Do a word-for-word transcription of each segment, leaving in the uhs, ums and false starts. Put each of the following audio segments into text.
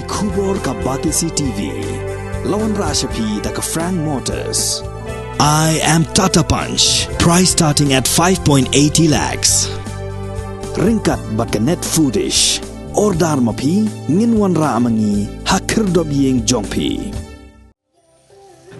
Khubor ka Batesi T V. La wanrah sha phi da ka Frank Motors. I am Tata Punch. Price starting at five point eighty lakhs. Ryngkat bad ka Net Foodish. Order ma phi, ngin wanrah ma ngi ha khyrdop ïing jong phi.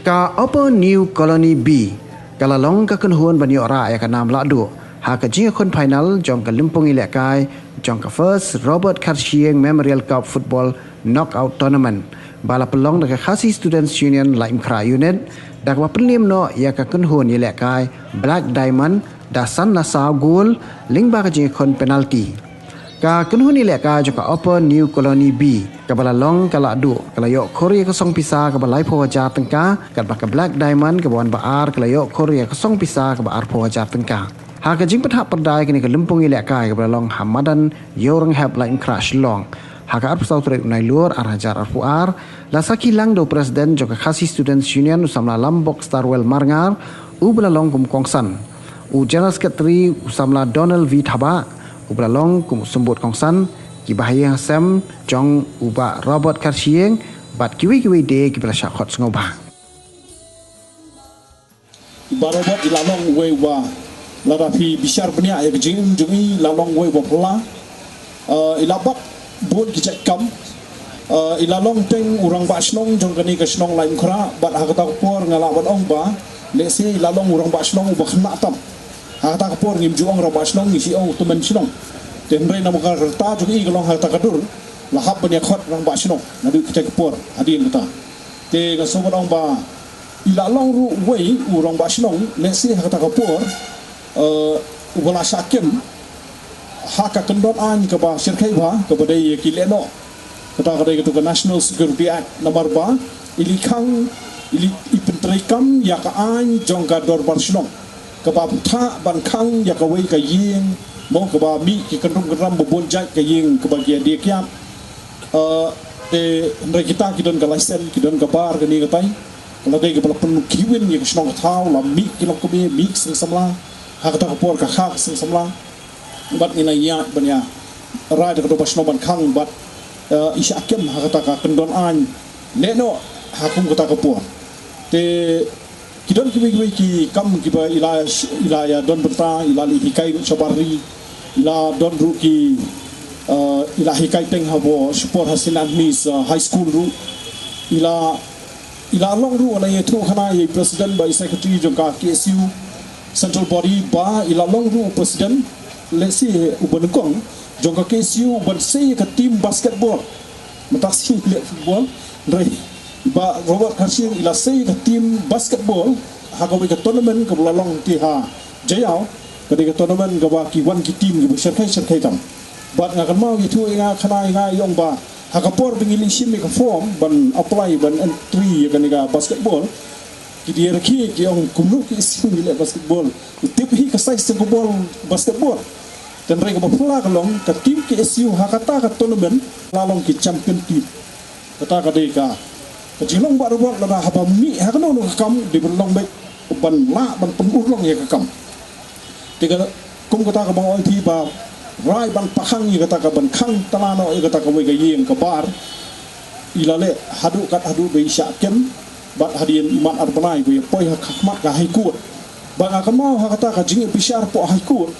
Ka Upper New Colony B ka la long ka kynhun ban ïoh rah ïa ka nam lahduh ha ka jingïakhun final jong ka lympung ïalehkai jong ka First Robert Kharshiing Memorial Cup Football Knockout Tournament ba la pynlong da ka Khasi Students Union Laitumkhrah Unit, da kaba pynliem noh ïa ka kynhun ïalehkai Black Diamond da san la saw gol lyngba ka jingïakhun penalty. Ka kynhun ïalehkai jong ka Upper New Colony B kaba la long ka lahduh ka la ïoh khur ïa ka song pisa kaba laiphew hajar tyngka, katba ka Black Diamond kaba wan ba ar ka la ïoh khur ïa ka song pisa kaba arphew hajar tyngka. Ha ka jingpynhap pyrda ïa kane ka lympung ïalehkai kaba la long ha madan Ïewrynghep, Laitumkhrah, Shillong, ha ka arphew saw tarik u Nailur ar hajar arphew ar, la sakhi lang da u President jong ka Khasi Students Union, u samla Lambok Starwell Marngar, uba la long kum u kongsan, u General Secretary, u samla Donald V Thabah, uba la long kum u symbud kongsan, ki bahaïing hasem jong u Bah Robert Kharshiing bad kiwei kiwei de kiba la shah khot sngewbha. Bah Robert i la long uwei uba, lada phi bishar bniah ïa ka jingim jong i, i la long uwei uba phylla. Eh, i la bat bun ki jait kam. Eh, i la long teng u rangbah shnong jong kane ka shnong Laitumkhrah, bad ha kata ka por nga lah ban ong ba lehse i la long u rangbah shnong uba khynnah tam. Ha kata ka por ngim ju ong rangbah shnong, ngi shu ong u tymmen shnong. Te hynrei namar ka rta jong i ka long ha kata ka dur, la hap ban ïa khot rangbah shnong naduh kita ki por hadien kata. Te nga sngew ban ong ba i la long ruh uwei u rangbah shnong, lehse ha kata ka por, eh, uba la shah kem ha ka kyndon aiñ kaba shyrkhei bha, kaba dei ïa ki lehnoh. Kata ka dei kato ka National Security Act, namar ba i la khang, i la, i pyntreikam ïa ka aiñ jong ka dorbar shnong kaba pynthah ban khang ïa kawei ka ïing, mo, kaba mih ki kyndrum kyndram ba bun jait, ka ïing kaba ki ïa die kiad. Eh, te hynrei kita ki don ka license, ki don ka bar, kane katai. Ka la dei kaba la pynkhih-win ïa ka shnong ka thaw, la mih ki longkmie, mih ki seng samla. Ha kata ka por ka kha ka seng samla. Bad ngi la ïaid ban ïa rai da ka dorbar shnong ban khang bad, eh, i shah kem ha kata ka kyndon aiñ lehnoh ha kum kata ka por. Te ki don kiwei kiwei ki kam kiba i la, i la ïa don bynta, i la leit hikai shabar ri, i la don ruh ki, eh, i la hikai teng haba shipor ha Saint Agnes, eh, High School ruh. I la, i la long ruh, nga la ïathuh khana ïa i president bad i secretary jong ka K S U Central Body ba i la long ruh u president, lehse uba nyngkong jong ka K S U uban sei ïa ka team basketball. Mynta shisien ki leh football, hynrei Bah Robert Kharshiing i la sei ïa ka team basketball ha kawei ka tournament kaba la long te ha Jaïaw, ka dei ka tournament kaba ki wan ki team kiba shyrkhei shyrkhei tam. Bad nga kynmaw ïathuh ïa nga khana ïa nga, i ong ba ha ka por ba ngi leit shim ïa ka form ban apply ban entry ïa kane ka basketball, ki dei rakhe, ki ong kumno ki K S U ngi leh basketball. Tip hi ka size jong ka ball basketball. Te hynrei kaba phylla ka long ka team K S U ha kata ka tournament la long ki champion team. Kata ka dei ka, ka jinglong Bah Robert, lada haba mih ha kano kano ka kam dei ban long beit ban lah ban pynurlong ïa ka kam. Te ka kum kata kaba nga ong ïa phi ba rai ban pahang ïa kata ka ban khang tala noh ïa kata kawei ka ïing ka bar, i la leh haduh kat haduh ba i shah kem, bad hadien imat ar bnai ba i poi ha khmat ka High Court. Bad nga kynmaw ha kata ka jingïabishar hapoh High Court,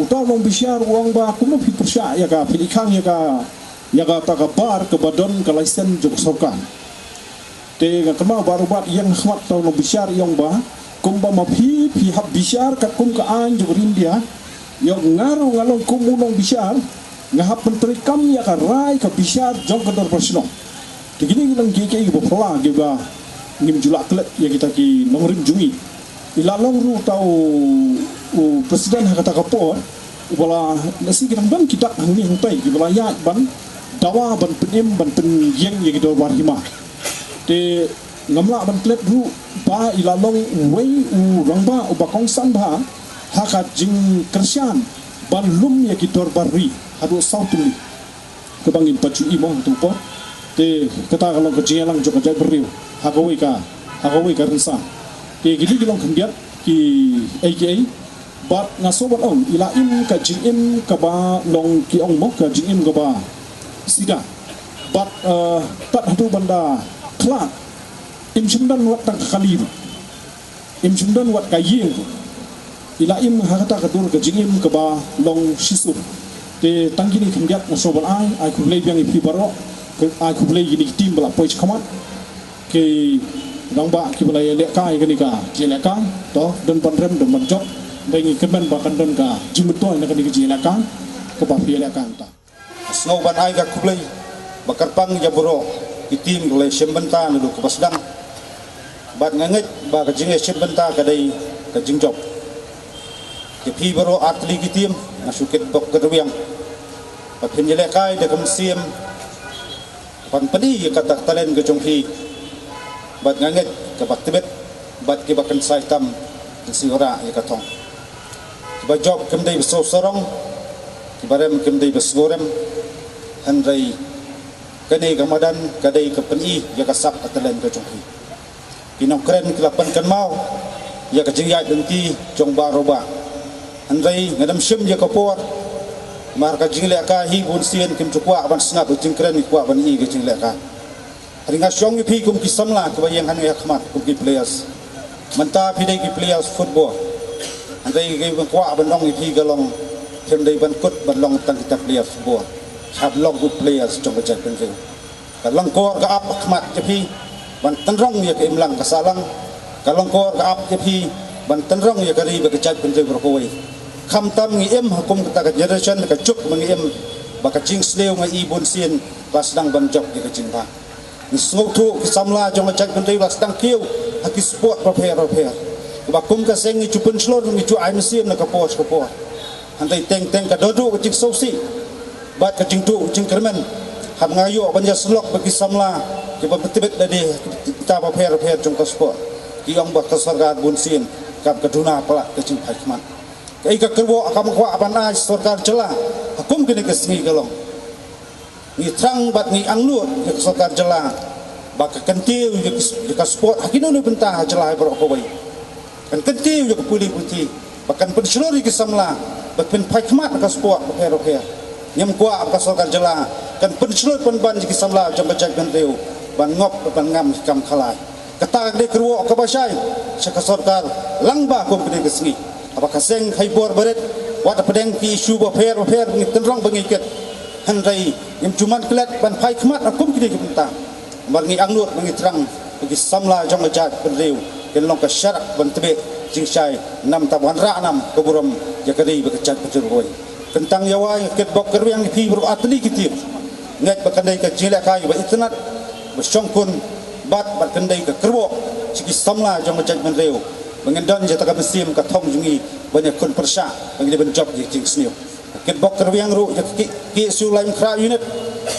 uta u nongbishar u ong ba kumno phi pyrshah ïa ka, phi leit khang ïa ka, ïa kata ka bar kaba don ka license jong ka sorkar. Te nga kynmaw Bah Robert i ïeng ha khmat uta u nongbishar, i ong ba kumba ma phi phi hap bishar katkum ka aiñ jong ka ri India, ïa nga ruh nga long kum u nongbishar, nga hap pyntreikam ïa ka rai ka bishar jong ka dorbar shnong. Te kine ki long kiei kiei kiba phylla kiba ngim ju lah klet ïa kita ki nongrim jong ngi. I la long ruh uta u, u president ha kata ka por uba la, lehse ki dang don ki dak hangne hangtai kiba la ïaid ban dawa, ban pynim, ban pynïeng ïa ki dorbar hima. Te ngam lah ban klet ruh ba i la long uwei u rangbah uba kongsan bha ha ka jingkyrshan ban lum ïa ki dorbar ri haduh saw tylli. Kaba ngim pat ju i mo ha kato ka por. Te kata ka long ka jingïalang jong ka jaitbynriew ha kawei ka, ha kawei ka rynsan. Te kine ki long khyndiat kiei kiei. Bad nga sngew ban ong i la im ka jingim kaba long, ki ong mo, ka jingim kaba sida. Bad, eh, tad haduh ban da khlad, im shym don wat tang ka kali, im shym don wat ka ïing. I la im ha kata ka dur ka jingim kaba long shisur. Te tang kine khyndiat nga sngewbha ban ai, ai khublei biang ïa phi baroh, ai khublei ïa kine ki team ba la poi shakhmat. Ki rangbah kiba la ïalehkai ïa kane ka jingïalehkai, to, don ban rem, don ban jop, hynrei ngi kyrmen ba kan don ka jingmyntoi na kane ka jingïalehkai kaba phi ïalehkai mynta. Sngewbha ban ai ka khublei ba kyrpang ïa baroh ki team ki la ïashim bynta naduh kaba sdang. Bad nga ngeit ba ka jingïashim bynta ka dei ka jingjop. Ïa phi baroh artylli ki team nga shu kitbok kitrwiang ba phin ïalehkai da ka mynsiem ban pyni ïa kata ka talent ka jong phi. Bad nga ngeit kaba tbit bad kiba kynsai tam kin sngewrah ïa ka thong. Kiba jop kim dei ba sngewsarong, kiba rem kim dei ba sngewrem. Hynrei kane ka madan ka dei ka pyni ïa ka sap ka talent ka jong phi. Ki nongkren ki la pynkynmaw ïa ka jingïaid lynti jong baroh bah. Hynrei nga dang shim ïa ka por. Namar ka jinglehkai hi bun sien kim ju kwah ban sngap ïa ka jingkren, ki kwah ban ïohi ïa ka jinglehkai. Hynrei nga shong ïa phi kum ki samla kiba ïeng hangne ha khmat kum ki players. Mynta phi dei ki players football. Hynrei kiba kwah ban ong ïa phi ka long, phim dei ban kut ban long tang kita players football. Hap long ki players jong ka jaitbynriew. Ka lyngkor ka ap ha khmat ïa phi ban tynrong ïa ka imlang ka sahlang. Ka lyngkor ka ap ïa phi ban tynrong ïa ka ri bad ka jaitbynriew baroh kawei. Khamtam ngi im ha kum kata ka generation, ka juk ba ngi im, ba ka jingsniew nga i bun sien ba sdang ban jop ïa ka jingbha. Ngi sngewthuh ki samla jong ka jaitbynriew la sdang kiew ha ki sport bapher bapher. Kaba kum ka seng ngi ju pynshlur, ngi ju ai mynsiem na ka por sha ka por. Hynrei teng teng ka dohduh ka jingsngewsih bad ka jingduh jingkyrmen. Haba nga ïoh ban ïasyllok bad ki samla kiba tbit lade ha ki bynta bapher bapher jong ka sport, ki ong ba ka sorkar bun sien kam ka duna palat ka jingphai khmat. Kaei ka kyrwoh kam kwah ban ai sorkar jylla ha kum kine ki sngi ka long, ngi thrang bad ngi angnud ïa ka sorkar jylla ba ka kyntiew ïa ka, ïa ka sport ha kino kino bynta ha jylla baroh kawei. Kan kyntiew ïa ka pule puthi ba kan pynshlur ïa ki samla ba phin phai khmat ha ka sport bapher bapher. Ngim kwah ba ka sorkar jylla kan pynshlur pynban ïa ki samla jong ka jaitbynriew ban ngop ban ngam ki kam khalai. Kata ka dei ka kyrwoh kaba shai sha ka sorkar lang ba kum kine ki sngi. Haba ka seng ka hei bor barit, wat hapdeng ki issue bapher bapher ba ngi tynrong ba ngi kit, hynrei ngim ju man klet ban phai khmat ha kum kine ki bynta. Namar ngi angnud ba ngi thrang ba ki samla jong ka jaitbynriew kin long ka sharak ban tbit jingshai, namar ba wanrah nam ka burom ïa ka ri bad ka jaitbynriew kawei. Kyntang ïa wai nga kitbok kitrwiang ïa phi baroh artylli ki team. Ngeit ba kan dei ka jinglehkai ba itynnad, ba shongkun, bad, bad kan dei ka kyrwoh sha ki samla jong ka jaitbynriew ba ngin don ïa kata ka mynsiem ka thong jong ngi ban ïakhun pyrshah, ba ngin dei ban jop ïa ka jingsniew. Nga kitbok kitrwiang ruh ïa ka K-, KSU Laitumkhrah unit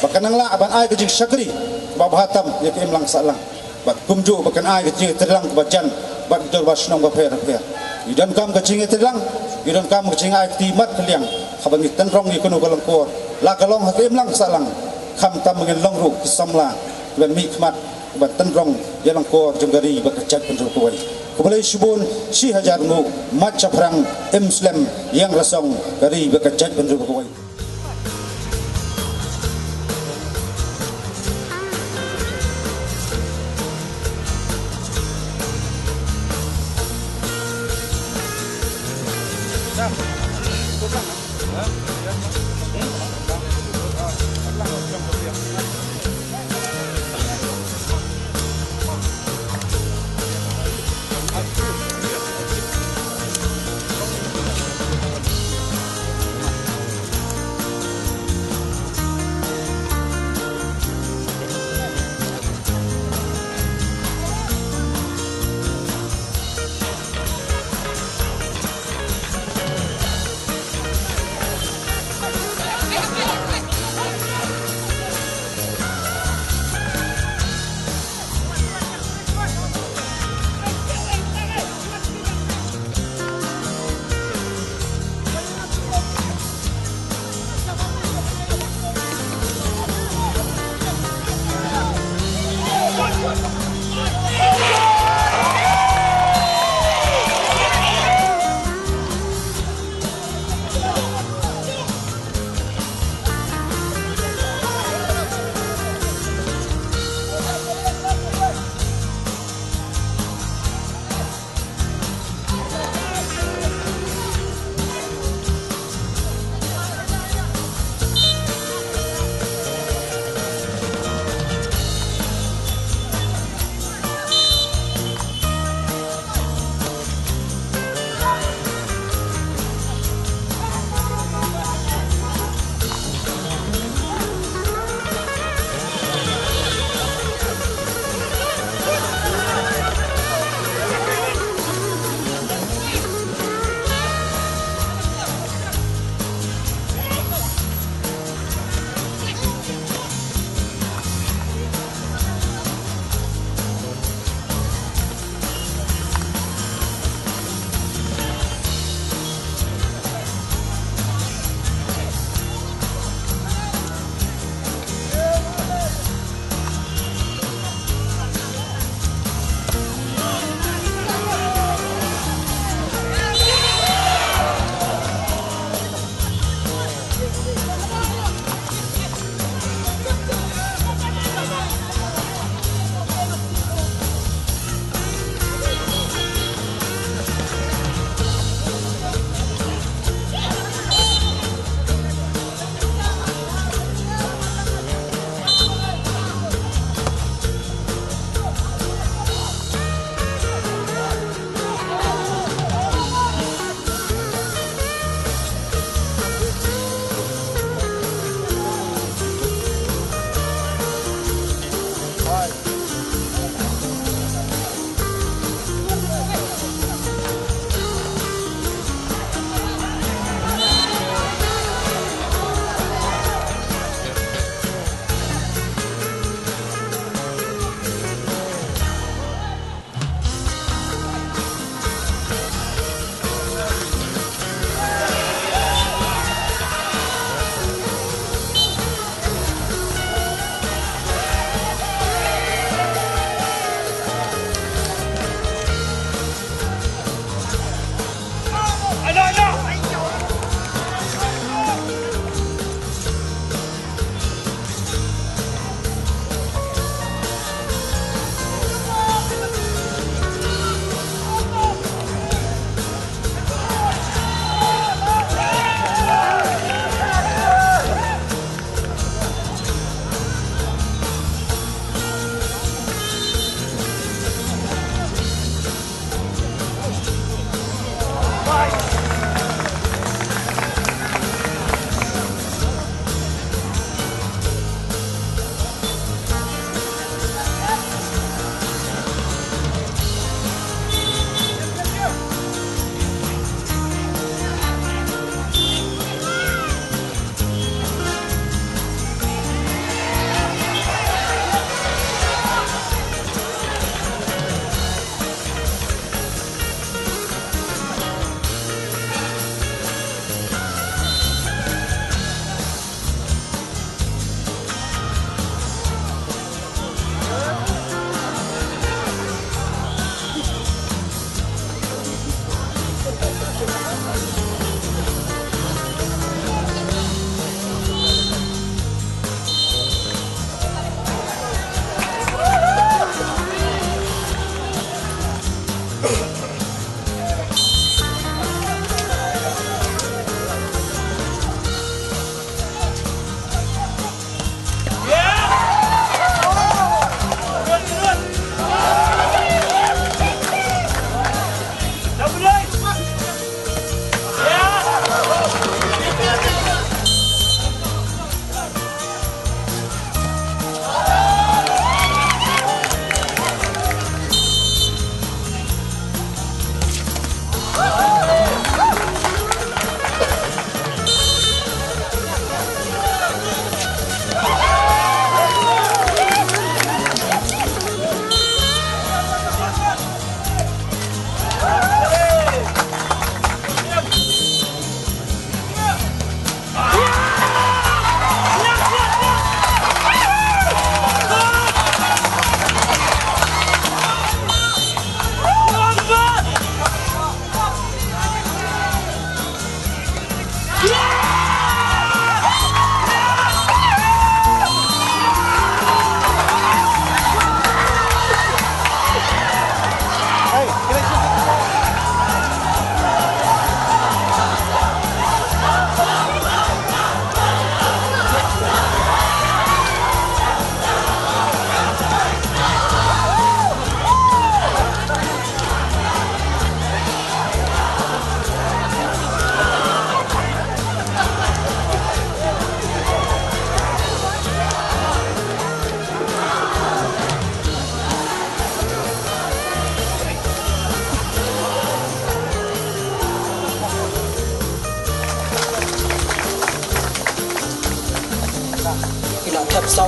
ba kan nang lah ban ai ka jingshakri kaba bha tam ïa ka imlang sahlang. Bad kumjuh ba kan ai ka jingïatreilang kaba jan bad ki dorbar shnong bapher bapher. Ngi donkam ka jingïatreilang, ngi donkam ka jingai kti mat kylliang haba ngi tynrong ïa kano ka lyngkor, la ka long ha ka imlang sahlang, khamtam ba ngin long ruh ki samla kiban mihkhmat, kiban tynrong ïa lyngkor jong ka ri bad ka jaitbynriew kawei. Khublei shibun, shi hajar nguh, mat shaphrang, im slem, ïeng rasong ka ri bad ka jaitbynriew kawei.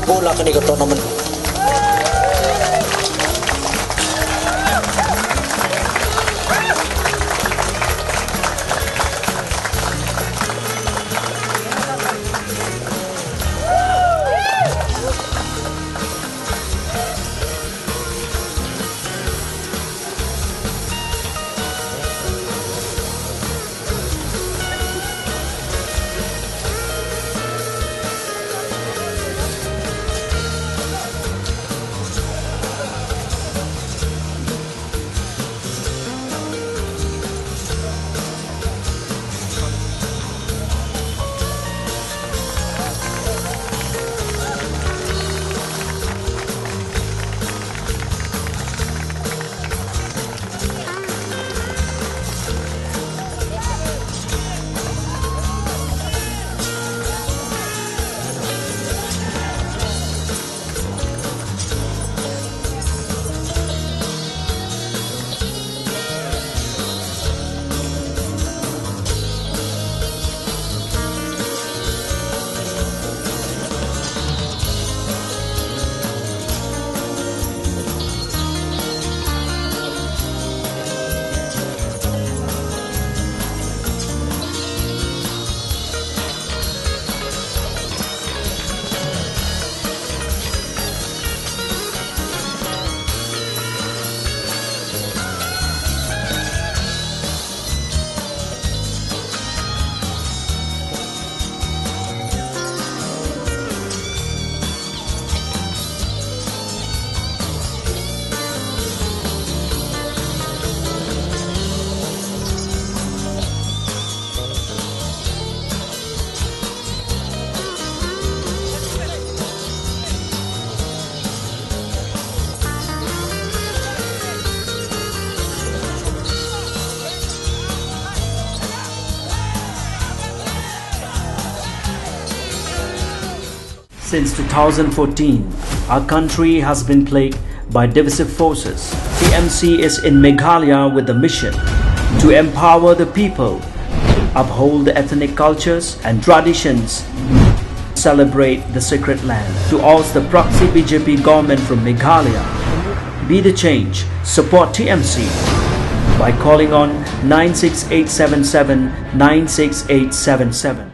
Bola kane ka tournament. Since two thousand fourteen, our country has been plagued by divisive forces. T M C is in Meghalaya with the mission to empower the people, uphold the ethnic cultures and traditions, celebrate the sacred land. To oust the proxy B J P government from Meghalaya, be the change, support T M C by calling on nine six eight seven seven nine six eight seven seven.